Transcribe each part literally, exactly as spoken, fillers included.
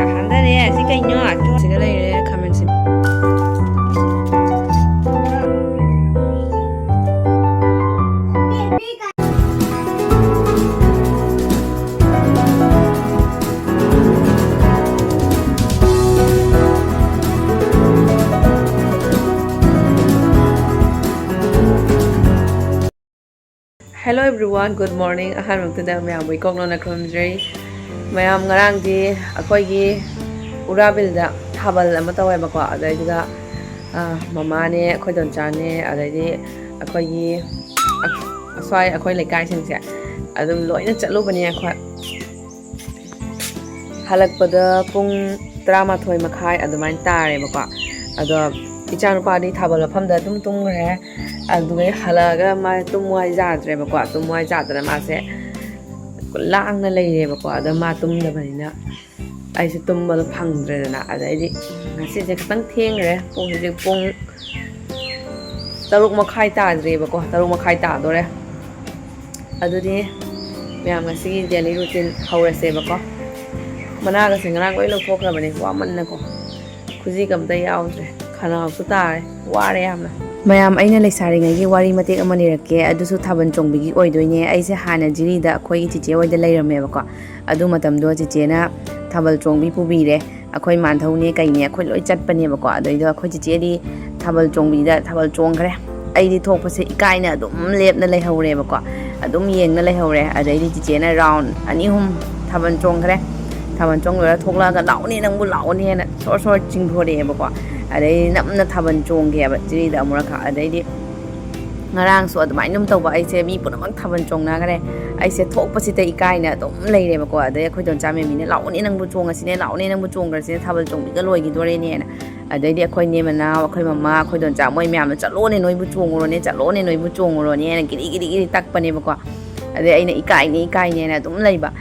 ꯍꯟꯊꯔꯦ꯫ ꯑꯁꯤ ꯀꯩꯅꯣ? ꯁꯤꯗ ꯂꯩꯔꯦ ꯈꯥꯃꯦꯟ ꯑꯁꯤꯟꯕꯤ꯫ Hello everyone, good morning. ꯑꯍꯥꯟꯕꯃꯛꯇꯗ ꯃꯌꯥꯝꯕꯨ ꯏꯀꯣꯛ ꯅꯣꯟꯅ ꯈꯨꯔꯨꯝꯖꯔꯤ꯫ ꯃꯌꯥꯝ, ꯉꯔꯥꯡꯗꯤ ꯑꯩꯈꯣꯏꯒꯤ ꯎꯔꯥꯕꯤꯜꯗ ꯊꯥꯕꯜ ꯑꯃ ꯇꯧꯋꯦꯕꯀꯣ꯫ ꯑꯗꯩꯗꯨꯗ, ꯑ, ꯃꯃꯥꯅꯦ, ꯑꯩꯈꯣꯏ ꯗꯣꯟꯆꯥꯅꯦ, ꯑꯗꯩꯗꯤ ꯑꯩꯈꯣꯏꯒꯤ ꯑ-, ꯑꯁ꯭ꯋꯥꯏ ꯑꯩꯈꯣꯏ ꯂꯩꯀꯥꯏꯁꯤꯡꯁꯦ ꯑꯗꯨꯝ ꯂꯣꯏꯅ ꯆꯠꯂꯨꯕꯅꯦ ꯑꯩꯈꯣꯏ꯫ ꯍꯜꯂꯛꯄꯗ ꯄꯨꯡ ꯇꯔꯥꯃꯥꯊꯣꯏ ꯃꯈꯥꯏ ꯑꯗꯨꯃꯥꯏꯅ ꯇꯥꯔꯦꯕꯀꯣ꯫ ꯑꯗꯣ ꯏꯆꯥꯅꯨꯄꯥꯗꯤ ꯊꯥꯕꯜ ꯃꯐꯝꯗ ꯑꯗꯨꯝ ꯇꯨꯝꯈ꯭ꯔꯦ꯫ ꯑꯗꯨꯒ ꯍꯜꯂꯛꯑꯒ ꯃꯥ ꯇꯨꯝꯃꯨ ꯍꯥꯏ ꯌꯥꯗ꯭ꯔꯦꯕꯀꯣ꯫ ꯇꯨꯝꯃꯨ ꯍꯥꯏ ꯌꯥꯗꯅ ꯃꯥꯁꯦ ꯂꯥꯡꯅ ꯂꯩꯔꯦꯕꯀꯣ꯫ ꯑꯗꯣ ꯃꯥ ꯇꯨꯝꯗꯕꯅꯤꯅ ꯑꯩꯁꯨ ꯇꯨꯝꯕꯗꯣ ꯐꯪꯗ꯭ꯔꯦꯗꯅ꯫ ꯑꯗꯩꯗꯤ ꯉꯁꯤꯁꯦ ꯈꯤꯇꯪ ꯊꯦꯡꯈ꯭ꯔꯦ꯫ ꯄꯨꯡ ꯍꯧꯖꯤꯛ ꯄꯨꯡ ꯇꯔꯨꯛ ꯃꯈꯥꯏ ꯇꯥꯗ꯭ꯔꯤꯕꯀꯣ, ꯇꯔꯨꯛ ꯃꯈꯥꯏ ꯇꯥꯗꯣꯔꯦ꯫ ꯑꯗꯨꯗꯤ ꯃꯌꯥꯝ, ꯉꯁꯤꯒꯤ daily routine ꯍꯧꯔꯁꯦꯕꯀꯣ꯫ ꯃꯅꯥꯒꯁꯦ ꯉꯔꯥꯡ ꯂꯣꯏ ꯂꯧꯊꯣꯛꯈ꯭ꯔꯕꯅꯦ, ꯋꯥꯃꯟꯅꯀꯣ꯫ ꯈꯨꯖꯤꯒ ꯑꯝꯇ ꯌꯥꯎꯗ꯭ꯔꯦ, ꯈꯅꯥꯎꯁꯨ ꯇꯥꯔꯦ, ꯋꯥꯔꯦ ꯌꯥꯝꯅ꯫ ꯃꯌꯥꯝ, ꯑꯩꯅ ꯂꯩꯁꯥꯔꯤꯉꯩꯒꯤ ꯋꯥꯔꯤ ꯃꯇꯦꯛ ꯑꯃ ꯂꯤꯔꯛꯀꯦ, ꯑꯗꯨꯁꯨ ꯊꯥꯕꯜ ꯆꯣꯡꯕꯤꯒꯤ ꯑꯣꯏꯗꯣꯏꯅꯦ꯫ ꯑꯩꯁꯦ ꯍꯥꯟꯅ ꯖꯤꯔꯤꯗ ꯑꯩꯈꯣꯏꯒꯤ ꯆꯤꯆꯦ ꯍꯣꯏꯗ ꯂꯩꯔꯝꯃꯦꯕꯀꯣ꯫ ꯑꯗꯨ ꯃꯇꯝꯗꯣ ꯆꯤꯆꯦꯅ ꯊꯥꯕꯜ ꯆꯣꯡꯕꯤ ꯄꯨꯕꯤꯔꯦ꯫ ꯑꯩꯈꯣꯏ ꯃꯥꯟꯙꯧꯅꯦ ꯀꯩꯅꯦ ꯑꯩꯈꯣꯏ ꯂꯣꯏ ꯆꯠꯄꯅꯦꯕꯀꯣ꯫ ꯑꯗꯩꯗ ꯑꯩꯈꯣꯏ ꯆꯤꯆꯦꯗꯤ ꯊꯥꯕꯜ ꯆꯣꯡꯕꯤꯗ ꯊꯥꯕꯜ ꯆꯣꯡꯈ꯭ꯔꯦ꯫ ꯑꯩꯗꯤ ꯊꯣꯛꯄꯁꯦ ꯏꯀꯥꯏꯅ ꯑꯗꯨꯝ ꯂꯦꯞꯅ ꯂꯩꯍꯧꯔꯦꯕꯀꯣ꯫ ꯑꯗꯨꯝ ꯌꯦꯡꯅ ꯂꯩꯍꯧꯔꯦ꯫ ꯑꯗꯩꯗꯤ ꯆꯤꯆꯦꯅ round ꯑꯅꯤ ꯑꯍꯨꯝ ꯊꯥꯕꯜ ꯆꯣꯡꯈ꯭ꯔꯦ꯫ ꯊꯥꯕꯜ ꯆꯣꯡ ꯂꯣꯏꯔ ꯊꯣꯛꯂꯛꯑꯒ "ꯂꯥꯛꯑꯣꯅꯦ ꯅꯪꯕꯨ, ꯂꯥꯛꯑꯣꯅꯦꯅ" ꯁꯣꯔ ꯁꯣꯔ ꯆꯤꯡꯊꯣꯔꯛꯑꯦꯕꯀꯣ꯫ ꯑꯗꯩ ꯅꯝꯅ ꯊꯥꯕꯜ ꯆꯣꯡꯒꯦꯕ ꯖꯤꯔꯤꯗ ꯑꯃꯨꯔꯛꯈꯛ꯫ ꯑꯗꯩꯗꯤ ꯉꯔꯥꯡꯁꯨ ꯑꯗꯨꯃꯥꯏꯅ ꯑꯗꯨꯝ ꯇꯧꯕ꯫ ꯑꯩꯁꯦ ꯃꯤ ꯄꯨꯝꯅꯃꯛ ꯊꯥꯕꯜ ꯆꯣꯡꯅꯈ꯭ꯔꯦ꯫ ꯑꯩꯁꯦ ꯊꯣꯛꯄꯁꯤꯗ ꯏꯀꯥꯏꯅ ꯑꯗꯨꯝ ꯂꯩꯔꯦꯕꯀꯣ꯫ ꯑꯗꯩ ꯑꯩꯈꯣꯏ ꯗꯣꯟꯆꯥ ꯃꯦꯃꯤꯅ "ꯂꯥꯛꯑꯣꯅꯦ ꯅꯪꯕꯨ ꯆꯣꯡꯉꯁꯤꯅꯦ, ꯂꯥꯛꯑꯣꯅꯦ ꯅꯪꯕꯨ ꯆꯣꯡꯈ꯭ꯔꯁꯤꯅꯦ, ꯊꯥꯕꯜ ꯆꯣꯡꯕꯤꯒ ꯂꯣꯏꯈꯤꯗꯣꯔꯦꯅꯦꯅ"꯫ ꯑꯗꯩꯗꯤ ꯑꯩꯈꯣꯏ ꯅꯦ ꯃꯅꯥꯎ, ꯑꯩꯈꯣꯏ ꯃꯃꯥ, ꯑꯩꯈꯣꯏ ꯗꯣꯟꯆꯥ ꯃꯣꯏ ꯃꯌꯥꯝꯅ "ꯆꯠꯂꯣꯅꯦ ꯅꯣꯏꯕꯨ ꯆꯣꯡꯉꯨꯔꯣꯅꯦ, ꯆꯠꯂꯣꯅꯦ ꯅꯣꯏꯕꯨ ꯆꯣꯡꯉꯨꯔꯣꯅꯦꯅ" ꯒꯤꯔꯤ ꯒꯤꯔꯤ ꯒꯤꯔꯤ ꯇꯛꯄꯅꯦꯕꯀꯣ꯫ ꯑꯗꯩ ꯑꯩꯅ "ꯏꯀꯥꯏꯅꯦ, ꯏꯀꯥꯏꯅꯦꯅ" ꯑꯗꯨꯝ ꯂꯩꯕ꯫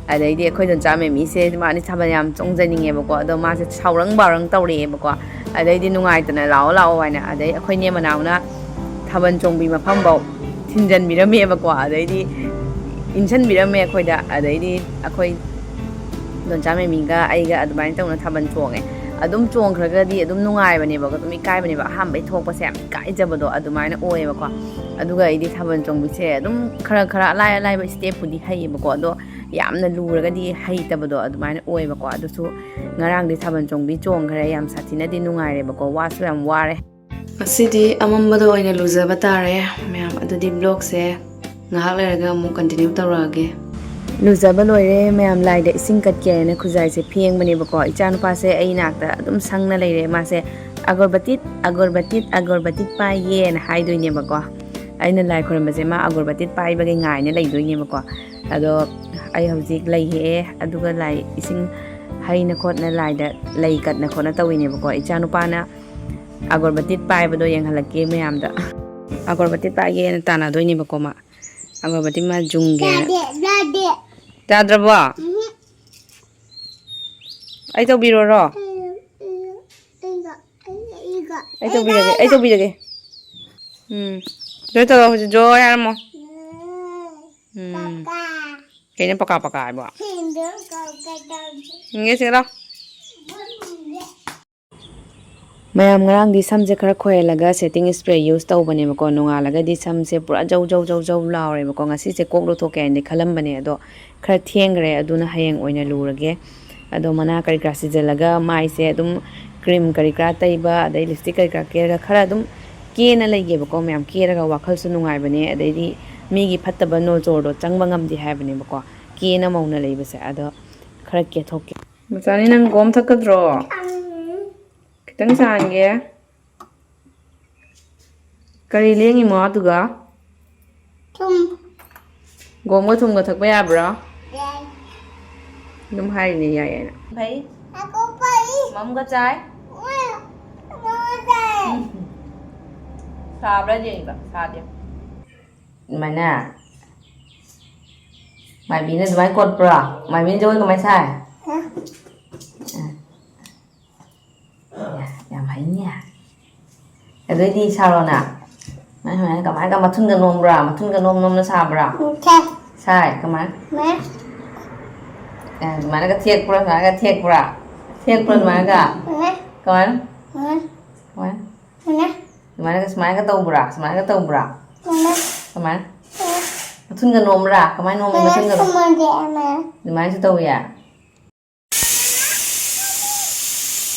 ꯑꯗꯩꯗꯤ ꯑꯩꯈꯣꯏ ꯗꯣꯟꯆꯥ ꯃꯦꯃꯤꯁꯦ ꯃꯥꯗꯤ ꯊꯥꯕꯜ ꯌꯥꯝ ꯆꯣꯡꯖꯅꯤꯡꯉꯦꯕꯀꯣ꯫ ꯑꯗꯣ ꯃꯥꯁꯦ ꯁꯥꯎꯔꯪ ꯕꯥꯎꯔꯪ ꯇꯧꯔꯛꯑꯦꯕꯀꯣ꯫ ꯑꯗꯩꯗꯤ ꯅꯨꯡꯉꯥꯏꯇꯅ "ꯂꯥꯛꯑꯣ, ꯂꯥꯛꯑꯣ" ꯍꯥꯏꯅ꯫ ꯑꯗꯩ ꯑꯩꯈꯣꯏ ꯅꯦ ꯃꯅꯥꯎꯅ ꯊꯥꯕꯜ ꯆꯣꯡꯕꯤ ꯃꯐꯝꯐꯧ ꯊꯤꯟꯖꯟꯕꯤꯔꯝꯃꯦꯕꯀꯣ꯫ ꯑꯗꯩꯗꯤ ꯏꯟꯁꯟꯕꯤꯔꯝꯃꯦ ꯑꯩꯈꯣꯏꯗ꯫ ꯑꯗꯩꯗꯤ ꯑꯩꯈꯣꯏ ꯏꯗꯣꯝꯆꯥ ꯃꯦꯃꯤꯒ ꯑꯩꯒ ꯑꯗꯨꯃꯥꯏꯅ ꯇꯧꯅ ꯊꯥꯕꯜ ꯆꯣꯡꯉꯦ꯫ ꯑꯗꯨꯝ ꯆꯣꯡꯈ꯭ꯔꯒꯗꯤ ꯑꯗꯨꯝ ꯅꯨꯡꯉꯥꯏꯕꯅꯦꯕ, ꯑꯗꯨꯝ ꯏꯀꯥꯏꯕꯅꯦꯕ, ꯑꯍꯥꯟꯕꯩ ꯊꯣꯛꯄꯁꯦ ꯌꯥꯝ ꯏꯀꯥꯏꯖꯕꯗꯣ ꯑꯗꯨꯃꯥꯏꯅ ꯑꯣꯏꯌꯦꯕꯀꯣ꯫ ꯑꯗꯨꯒ ꯑꯩꯗꯤ ꯊꯥꯕꯜ ꯆꯣꯡꯕꯤꯁꯦ ꯑꯗꯨꯝ ꯈꯔ ꯈꯔ ꯑꯂꯥꯏ ꯑꯂꯥꯏꯕ ꯏꯁꯇꯦꯞꯄꯨꯗꯤ ꯍꯩꯌꯦꯕꯀꯣ, ꯑꯗꯣ ꯌꯥꯝꯅ ꯂꯨꯔꯒꯗꯤ ꯍꯩꯇꯕꯗꯣ ꯑꯗꯨꯃꯥꯏꯅ ꯑꯣꯏꯌꯦꯕꯀꯣ꯫ ꯑꯗꯨꯁꯨ ꯉꯔꯥꯡꯗꯤ ꯊꯥꯕꯜ ꯆꯣꯡꯕꯤ ꯆꯣꯡꯈ꯭ꯔꯦ, ꯌꯥꯝ ꯁꯥꯊꯤꯅꯗꯤ ꯅꯨꯡꯉꯥꯏꯔꯦꯕꯀꯣ, ꯋꯥꯁꯨ ꯌꯥꯝ ꯋꯥꯔꯦ꯫ ꯉꯁꯤꯗꯤ ꯑꯃꯝꯕꯗ ꯑꯣꯏꯅ ꯂꯨꯖꯕ ꯇꯥꯔꯦ ꯃꯌꯥꯝ꯫ ꯑꯗꯨꯗꯤ ꯕ꯭ꯂꯣꯒꯁꯦ ꯉꯥꯏꯍꯥꯛ ꯂꯩꯔꯒ ꯑꯃꯨꯛ ꯀꯟꯇꯤꯅ꯭ꯌꯨ ꯇꯧꯔꯛꯑꯒꯦ꯫ ꯂꯨꯖꯕ ꯂꯣꯏꯔꯦ ꯃꯌꯥꯝ, ꯂꯥꯏꯗ ꯏꯁꯤꯡ ꯀꯠꯀꯦ ꯍꯥꯏꯅ ꯈꯨꯖꯥꯏꯁꯦ ꯐꯦꯡꯕꯅꯦꯕꯀꯣ꯫ ꯏꯆꯥꯅꯨꯄꯥꯁꯦ ꯑꯩ ꯅꯥꯛꯇ ꯑꯗꯨꯝ ꯁꯪꯅ ꯂꯩꯔꯦ꯫ ꯃꯥꯁꯦ "ꯑꯒꯣꯔꯕꯇꯤꯠ, ꯑꯒꯣꯔꯕꯇꯤꯠ, ꯑꯒꯣꯔꯕꯇꯤꯠ ꯄꯥꯏꯌꯦꯅ" ꯍꯥꯏꯗꯣꯏꯅꯦꯕꯀꯣ꯫ ꯑꯩꯅ ꯂꯥꯏ ꯈꯣꯏꯔꯝꯕꯁꯦ ꯃꯥ ꯑꯒꯣꯔꯕꯇꯤꯠ ꯄꯥꯏꯕꯒꯤ ꯉꯥꯏꯅ ꯂꯩꯗꯣꯏꯅꯦꯕꯀꯣ꯫ ꯑꯗꯣ ꯑꯩ ꯍꯧꯖꯤꯛ ꯂꯩ ꯍꯦꯛꯑꯦ, ꯑꯗꯨꯒ ꯂꯥꯏ ꯏꯁꯤꯡ ꯍꯩꯅ ꯈꯣꯠꯅ ꯂꯥꯏꯗ ꯂꯩ ꯀꯠꯅ ꯈꯣꯠꯅ ꯇꯧꯋꯤꯅꯦꯕꯀꯣ꯫ ꯏꯆꯥꯅꯨꯄꯥꯅ ꯑꯒꯣꯔꯕꯇꯤꯠ ꯄꯥꯏꯕꯗꯣ ꯌꯦꯡꯍꯜꯂꯛꯀꯦ ꯃꯌꯥꯝꯗ꯫ ꯑꯒꯣꯔꯕꯇꯤꯠ ꯄꯥꯏꯒꯦꯅ ꯇꯥꯟꯅꯗꯣꯏꯅꯦꯕꯀꯣ ꯃꯥ꯫ ꯑꯒꯣꯔꯕꯇꯤꯠ ꯃꯥ ꯖꯨꯡꯒꯦꯅ꯫ ꯌꯥꯗꯦ, ꯌꯥꯗꯦ꯫ ꯌꯥꯗ꯭ꯔꯕꯣ? ꯎꯝꯍꯨꯝ꯫ ꯑꯩ ꯇꯧꯕꯤꯔꯣꯔꯣ? ꯎꯝ, ꯎꯝ, ꯏꯒ, ꯏꯒ, ꯏꯒ꯫ ꯑꯩ ꯇꯧꯕꯤꯔꯒꯦ, ꯑꯩ ꯇꯧꯕꯤꯔꯒꯦ꯫ ꯎꯝ꯫ ꯖꯣꯏ ꯇꯧꯔꯣ ꯍꯧꯖꯤꯛ, ꯖꯣꯏ ꯍꯥꯏꯔꯝꯃꯣ꯫ ꯎꯝ꯫ ꯎꯝ꯫ ꯄꯀꯥ꯫ ꯀꯩꯅꯣ ꯄꯀꯥ ꯄꯀꯥ ꯍꯥꯏꯕꯣ? ꯁꯦꯡꯗꯣꯛ ꯀꯧꯀꯦ ꯇꯧꯁꯦ꯫ ꯏꯪꯂꯤꯁ ꯂꯥꯎ꯫ ꯕꯨꯟꯗꯦ꯫ ꯃꯌꯥꯝ, ꯉꯔꯥꯡꯗꯤ ꯁꯝꯁꯦ ꯈꯔ ꯈꯣꯏꯍꯜꯂꯒ setting spray use ꯇꯧꯕꯅꯦꯕꯀꯣ꯫ ꯅꯣꯡꯉꯥꯜꯂꯒꯗꯤ ꯁꯝꯁꯦ ꯄꯨꯔꯥ ꯖꯧ ꯖꯧ ꯖꯧ ꯖꯧ ꯂꯥꯎꯔꯦꯕꯀꯣ꯫ ꯉꯁꯤꯁꯦ ꯀꯣꯛ ꯂꯨꯊꯣꯛꯀꯦ ꯍꯥꯏꯅꯗꯤ ꯈꯜꯂꯝꯕꯅꯦ, ꯑꯗꯣ ꯈꯔ ꯊꯦꯡꯈ꯭ꯔꯦ, ꯑꯗꯨꯅ ꯍꯌꯦꯡ ꯑꯣꯏꯅ ꯂꯨꯔꯒꯦ꯫ ꯑꯗꯣ ꯃꯅꯥ ꯀꯔꯤ ꯀꯔꯥ ꯁꯤꯖꯤꯜꯂꯒ ꯃꯥꯏꯁꯦ ꯑꯗꯨꯝ cream ꯀꯔꯤ ꯀꯔꯥ ꯇꯩꯕ, ꯑꯗꯩ lipstick ꯀꯔꯤ ꯀꯔꯥ ꯀꯦꯔꯒ ꯈꯔ ꯑꯗꯨꯝ ꯀꯦꯅ ꯂꯩꯒꯦꯕꯀꯣ ꯃꯌꯥꯝ꯫ ꯀꯦꯔꯒ ꯋꯥꯈꯜꯁꯨ ꯅꯨꯡꯉꯥꯏꯕꯅꯦ, ꯑꯗꯩꯗꯤ ꯃꯤꯒꯤ ꯐꯠꯇꯕ ꯅꯣꯖꯣꯔꯗꯣ ꯆꯪꯕ ꯉꯝꯗꯦ ꯍꯥꯏꯕꯅꯦꯕꯀꯣ, ꯀꯦꯅ ꯃꯧꯅ ꯂꯩꯕꯁꯦ꯫ ꯑꯗꯣ ꯈꯔ ꯀꯦꯊꯣꯛꯀꯦ꯫ ꯃꯆꯥꯅꯤ, ꯅꯪ ꯒꯣꯝ ꯊꯛꯀꯗ꯭ꯔꯣ? ꯈꯤꯇꯪ ꯆꯥꯟꯒꯦ꯫ ꯀꯔꯤ ꯂꯦꯡꯉꯤꯃꯣ ꯑꯗꯨꯒ? ꯊꯨꯝ꯫ ꯒꯣꯝꯒ ꯊꯨꯝꯒ ꯊꯛꯄ ꯌꯥꯕ꯭ꯔꯣ? ꯌꯥꯏ꯫ ꯑꯗꯨꯝ ꯍꯥꯏꯔꯤꯅꯦ ꯌꯥꯏꯌꯦꯅ꯫ ꯐꯩ꯫ ꯑꯀꯣ ꯐꯩ꯫ ꯃꯝꯒ ꯆꯥꯏ꯫ ꯎꯝ꯫ ꯃꯝꯒ ꯆꯥꯏ꯫ ꯁꯥꯕ꯭ꯔꯥ ꯌꯦꯡꯕ? ꯁꯥꯗꯦ꯫ ꯑꯗꯨꯃꯥꯏꯅ ꯃꯥꯏꯕꯤꯅ ꯑꯗꯨꯃꯥꯏꯅ ꯀꯣꯠꯄ꯭ꯔꯣ? ꯃꯥꯏꯕꯤꯅ ꯖꯒꯣꯏ ꯀꯃꯥꯏꯅ ꯁꯥꯏ? ꯎꯝ꯫ ꯌꯥꯝ ꯍꯩꯅꯦ꯫ ꯑꯗꯨꯑꯣꯏꯗꯤ ꯁꯥꯔꯣꯅ꯫ ꯁꯨꯃꯥꯏ, ꯁꯨꯃꯥꯏꯅ ꯀꯃꯥꯏ, ꯀꯃꯥꯏ, ꯃꯊꯨꯟꯒ ꯅꯣꯝꯕ꯭ꯔꯥ? ꯃꯊꯨꯟꯒ ꯅꯣꯝ ꯅꯣꯝꯅ ꯁꯥꯕ꯭ꯔꯥ? ꯅꯣꯝꯊꯦ꯫ ꯁꯥꯏ꯫ ꯀꯃꯥꯏ? ꯃꯥ꯫ ꯑꯗꯨꯃꯥꯏꯅꯒ ꯊꯦꯛꯄ꯭ꯔꯥ? ꯑꯗꯨꯃꯥꯏꯅꯒ ꯊꯦꯛꯄ꯭ꯔꯥ? ꯊꯦꯛꯄ꯭ꯔꯥ ꯑꯗꯨꯃꯥꯏꯅꯒ? ꯀꯃꯥꯏꯅ? ꯀꯃꯥꯏꯅ? ꯑꯗꯨꯃꯥꯏꯅꯒ ꯁꯨꯃꯥꯏꯅꯒ ꯇꯧꯕ꯭ꯔꯥ? ꯁꯨꯃꯥꯏꯅꯒ ꯇꯧꯕ꯭ꯔꯥ? ꯀꯃꯥꯏꯅ? ꯃꯊꯨꯟꯒ ꯅꯣꯝꯕ꯭ꯔꯥ? ꯀꯃꯥꯏꯅ ꯅꯣꯝꯃꯤ ꯃꯊꯨꯟꯒ? ꯑꯗꯨꯃꯥꯏꯅꯁꯨ ꯇꯧꯋꯤ꯫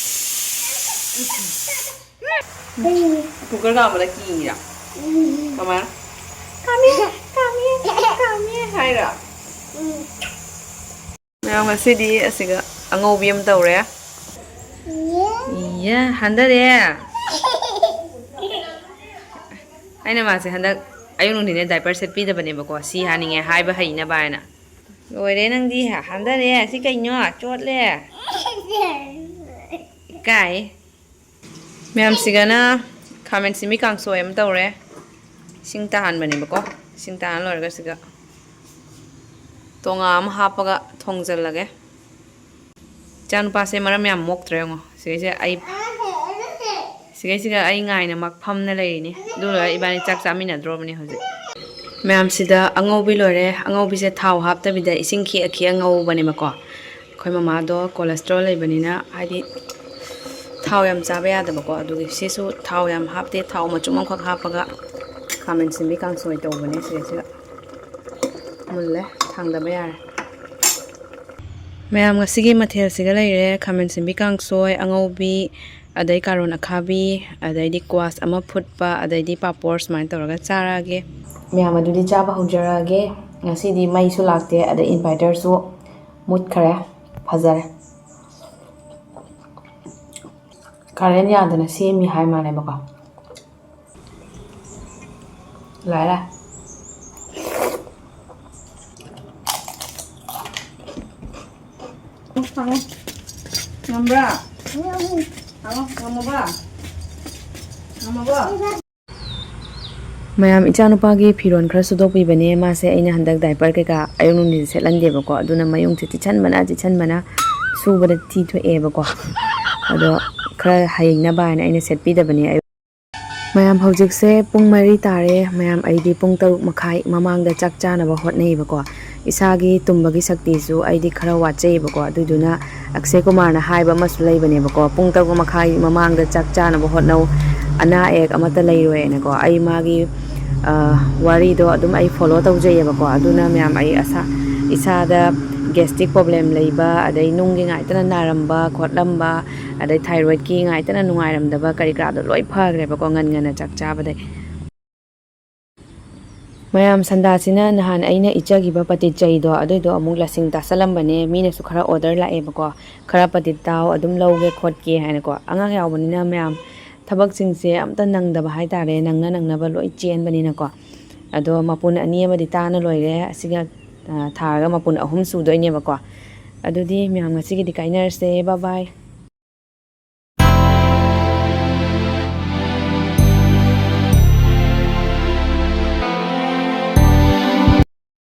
ꯀꯨꯀꯔ ꯀꯥꯝꯕꯗ ꯀꯤꯔꯤꯔꯥ? ꯀꯃꯥꯏꯅ? "ꯀꯥꯝꯃꯦ, ꯀꯥꯝꯃꯦ, ꯀꯥꯝꯃꯦ" ꯍꯥꯏꯔ? ꯃꯌꯥꯝ, ꯉꯁꯤꯗꯤ ꯑꯁꯤꯒ ꯑꯉꯧꯕꯤ ꯑꯃ ꯇꯧꯔꯦ꯫ ꯏꯌꯦ, ꯍꯟꯗꯔꯦ꯫ ꯑꯩꯅ ꯃꯥꯁꯦ ꯍꯟꯗꯛ ꯑꯌꯨꯛ ꯅꯨꯡꯊꯤꯟꯗ diaper ꯁꯦꯠꯄꯤꯗꯕꯅꯦꯕꯀꯣ, ꯁꯤ ꯍꯥꯅꯤꯡꯉꯦ ꯍꯥꯏꯕ ꯍꯩꯅꯕ ꯍꯥꯏꯅ꯫ ꯂꯣꯏꯔꯦ ꯅꯪꯗꯤ, ꯍꯟꯗꯔꯦ꯫ ꯁꯤ ꯀꯩꯅꯣ? ꯆꯣꯠꯂꯦ꯫ ꯏꯀꯥꯏ꯫ ꯃꯌꯥꯝꯁꯤꯒꯅ ꯈꯥꯃꯦꯟ ꯁꯤꯟꯕꯤ ꯀꯥꯡꯁꯣꯏ ꯑꯃ ꯇꯧꯔꯦ꯫ ꯏꯁꯤꯡ ꯇꯥꯍꯟꯕꯅꯦꯕꯀꯣ꯫ ꯏꯁꯤꯡ ꯇꯥꯍꯟ ꯂꯣꯏꯔꯒ ꯁꯤꯒ ꯇꯣꯉꯥ ꯑꯃ ꯍꯥꯞꯄꯒ ꯊꯣꯡꯖꯤꯜꯂꯒꯦ꯫ ꯏꯆꯥꯅꯨꯄꯥꯁꯦ ꯃꯔꯝ ꯌꯥꯝ ꯃꯣꯛꯇ꯭ꯔꯥ ꯌꯦꯡꯉꯣ꯫ ꯁꯤꯒꯩꯁꯦ ꯑꯩ, ꯁꯤꯒꯩꯁꯤꯒ ꯑꯩ ꯉꯥꯏꯅ ꯃꯛ ꯐꯝꯅ ꯂꯩꯔꯤꯅꯤ꯫ ꯑꯗꯨ ꯂꯣꯏꯔꯒ ꯏꯕꯥꯅꯤ ꯆꯥꯛ ꯆꯥꯃꯤꯟꯅꯗ꯭ꯔꯣꯕꯅꯤ ꯍꯧꯖꯤꯛ꯫ ꯃꯌꯥꯝꯁꯤꯗ ꯑꯉꯧꯕꯤ ꯂꯣꯏꯔꯦ꯫ ꯑꯉꯧꯕꯤꯁꯦ ꯊꯥꯎ ꯍꯥꯞꯇꯕꯤꯗ ꯏꯁꯤꯡ ꯈꯤꯛꯑ ꯈꯤꯛꯑ ꯉꯧꯕꯅꯦꯕꯀꯣ꯫ ꯑꯩꯈꯣꯏ ꯃꯃꯥꯗꯣ cholesterol ꯂꯩꯕꯅꯤꯅ, ꯍꯥꯏꯗꯤ ꯊꯥꯎ ꯌꯥꯝ ꯆꯥꯕ ꯌꯥꯗꯕꯀꯣ꯫ ꯑꯗꯨꯒꯤ ꯁꯤꯁꯨ ꯊꯥꯎ ꯌꯥꯝ ꯍꯥꯞꯇꯦ, ꯊꯥꯎ ꯃꯆꯨꯝ ꯑꯃꯈꯛ ꯍꯥꯞꯄꯒ ꯈꯥꯃꯦꯟ ꯁꯤꯟꯕꯤ ꯀꯥꯡꯁꯣꯏ ꯇꯧꯕꯅꯦ꯫ ꯁꯤꯗꯩꯁꯤꯗ ꯃꯨꯜꯂꯦ, ꯊꯥꯡꯗꯕ ꯌꯥꯔꯦ꯫ ꯃꯌꯥꯝ, ꯉꯁꯤꯒꯤ ꯃꯊꯦꯜꯁꯤꯒ ꯂꯩꯔꯦ: ꯈꯥꯃꯦꯟ ꯁꯤꯟꯕꯤ ꯀꯥꯡꯁꯣꯏ, ꯑꯉꯧꯕꯤ, ꯑꯗꯩ ꯀꯥꯔꯣꯟ ꯑꯈꯥꯕꯤ, ꯑꯗꯩꯗꯤ ꯀ꯭ꯋꯥꯁ ꯑꯃ ꯐꯨꯠꯄ, ꯑꯗꯩꯗꯤ ꯄꯥꯄꯣꯔ, ꯁꯨꯃꯥꯏꯅ ꯇꯧꯔꯒ ꯆꯥꯔꯛꯑꯒꯦ꯫ ꯃꯌꯥꯝ, ꯑꯗꯨꯗꯤ ꯆꯥꯕ ꯍꯧꯖꯔꯛꯑꯒꯦ꯫ ꯉꯁꯤꯗꯤ ꯃꯩꯁꯨ ꯂꯥꯛꯇꯦ, ꯑꯗꯩ inverterꯁꯨ ꯃꯨꯠꯈ꯭ꯔꯦ꯫ ꯐꯖꯔꯦ꯫ Current ꯌꯥꯗꯅ ꯁꯦꯝꯃꯤ ꯍꯥꯏ ꯃꯥꯜꯂꯦꯕꯀꯣ꯫ ꯂꯥꯛꯑꯦ, ꯂꯥꯛꯑꯦ꯫ ꯉꯝꯕ꯭ꯔꯥ? ꯉꯝꯃꯣ, ꯉꯝꯃꯕ? ꯉꯝꯃꯕ? ꯃꯌꯥꯝ, ꯏꯆꯥꯅꯨꯄꯥꯒꯤ ꯐꯤꯔꯣꯜ ꯈꯔ ꯁꯨꯗꯣꯛꯄꯤꯕꯅꯦ꯫ ꯃꯥꯁꯦ ꯑꯩꯅ ꯍꯟꯗꯛ diaper ꯀꯩꯀꯥ ꯑꯌꯨꯛ ꯅꯨꯡꯊꯤꯟ ꯁꯦꯠꯍꯟꯗꯦꯕꯀꯣ, ꯑꯗꯨꯅ ꯃꯌꯨꯡꯁꯦ ꯆꯤꯠꯁꯟꯕꯅ ꯆꯤꯠꯁꯟꯕꯅ ꯁꯨꯕꯗ ꯊꯤ ꯊꯣꯛꯑꯦꯕꯀꯣ꯫ ꯑꯗꯣ ꯈꯔ ꯍꯩꯅꯕ ꯍꯥꯏꯅ ꯑꯩꯅ ꯁꯦꯠꯄꯤꯗꯕꯅꯦ꯫ ꯃꯌꯥꯝ, ꯍꯧꯖꯤꯛꯁꯦ ꯄꯨꯡ ꯃꯔꯤ ꯇꯥꯔꯦ꯫ ꯃꯌꯥꯝ, ꯑꯩꯗꯤ ꯄꯨꯡ ꯇꯔꯨꯛ ꯃꯈꯥꯏ ꯃꯃꯥꯡꯗ ꯆꯥꯛ ꯆꯥꯅꯕ ꯍꯣꯠꯅꯩꯌꯦꯕꯀꯣ꯫ ꯏꯁꯥꯒꯤ ꯇꯨꯝꯕꯒꯤ ꯁꯛꯇꯤꯁꯨ ꯑꯩꯗꯤ ꯈꯔ ꯋꯥꯠꯆꯩꯑꯕꯀꯣ꯫ ꯑꯗꯨꯗꯨꯅ ꯑꯛꯁꯦ ꯀꯨꯃꯥꯔꯅ ꯍꯥꯏꯕ ꯑꯃꯁꯨ ꯂꯩꯕꯅꯦꯕꯀꯣ, "ꯄꯨꯡ ꯇꯔꯨꯛ ꯃꯈꯥꯏ ꯃꯃꯥꯡꯗ ꯆꯥꯛ ꯆꯥꯅꯕ ꯍꯣꯠꯅꯧ, ꯑꯅꯥ ꯑꯌꯦꯛ ꯑꯃꯠꯇ ꯂꯩꯔꯣꯏꯅꯀꯣ"꯫ ꯑꯩ ꯃꯥꯒꯤ ꯋꯥꯔꯤꯗꯣ ꯑꯗꯨꯝ ꯑꯩ ꯐꯣꯂꯣ ꯇꯧꯖꯩꯑꯕꯀꯣ꯫ ꯑꯗꯨꯅ ꯃꯌꯥꯝ, ꯑꯩ ꯑꯁꯥ ꯏꯁꯥꯗ ꯒꯦꯁꯇ꯭ꯔꯤꯛ ꯄ꯭ꯔꯣꯕ꯭ꯂꯦꯝ ꯂꯩꯕ, ꯑꯗꯩ ꯅꯨꯡꯒꯤ ꯉꯥꯏꯇꯅ ꯅꯥꯔꯝꯕ ꯈꯣꯠꯂꯝꯕ, ꯑꯗꯩ ꯊꯥꯏꯔꯣꯏꯗꯀꯤ ꯉꯥꯏꯇꯅ ꯅꯨꯡꯉꯥꯏꯔꯝꯗꯕ ꯀꯔꯤ ꯀꯔꯥꯗꯣ ꯂꯣꯏ ꯐꯈ꯭ꯔꯦꯕꯀꯣ, ꯉꯟ ꯉꯟꯅ ꯆꯥꯛ ꯆꯥꯕꯗꯩ꯫ ꯃꯌꯥꯝ, ꯁꯟꯗꯥꯁꯤꯅ ꯅꯍꯥꯟ ꯑꯩꯅ ꯏꯆꯈꯤꯕ ꯄꯇꯤꯠ ꯆꯩꯗꯣ, ꯑꯗꯨꯏꯗꯣ ꯑꯃꯨꯛ ꯂꯁꯤꯡ ꯇꯥꯁꯜꯂꯝꯕꯅꯦ꯫ ꯃꯤꯅꯁꯨ ꯈꯔ ꯑꯣꯔꯗꯔ ꯂꯥꯛꯑꯦꯕꯀꯣ, "ꯈꯔ ꯄꯇꯤꯠ ꯇꯥꯎ, ꯑꯗꯨꯝ ꯂꯧꯒꯦ ꯈꯣꯠꯀꯦ" ꯍꯥꯏꯅꯀꯣ꯫ ꯑꯉꯥꯡ ꯌꯥꯎꯕꯅꯤꯅ ꯃꯌꯥꯝ, ꯊꯕꯛꯁꯤꯡꯁꯦ ꯑꯝꯇ ꯅꯪꯗꯕ ꯍꯥꯏꯇꯥꯔꯦ, ꯅꯪꯅ ꯅꯪꯅꯕ ꯂꯣꯏ ꯆꯦꯟꯕꯅꯤꯅꯀꯣ꯫ ꯑꯗꯣ ꯃꯄꯨꯟ ꯑꯅꯤ ꯑꯃꯗꯤ ꯇꯥꯅ ꯂꯣꯏꯔꯦ, ꯑꯁꯤꯒ ꯊꯥꯔꯒ ꯃꯄꯨꯟ ꯑꯍꯨꯝ ꯁꯨꯗꯣꯏꯅꯦꯕꯀꯣ꯫ ꯑꯗꯨꯗꯤ ꯃꯌꯥꯝ, ꯉꯁꯤꯒꯤꯗꯤ ꯀꯥꯏꯅꯔꯁꯦ꯫ ꯕꯥꯏ ꯕꯥꯏ꯫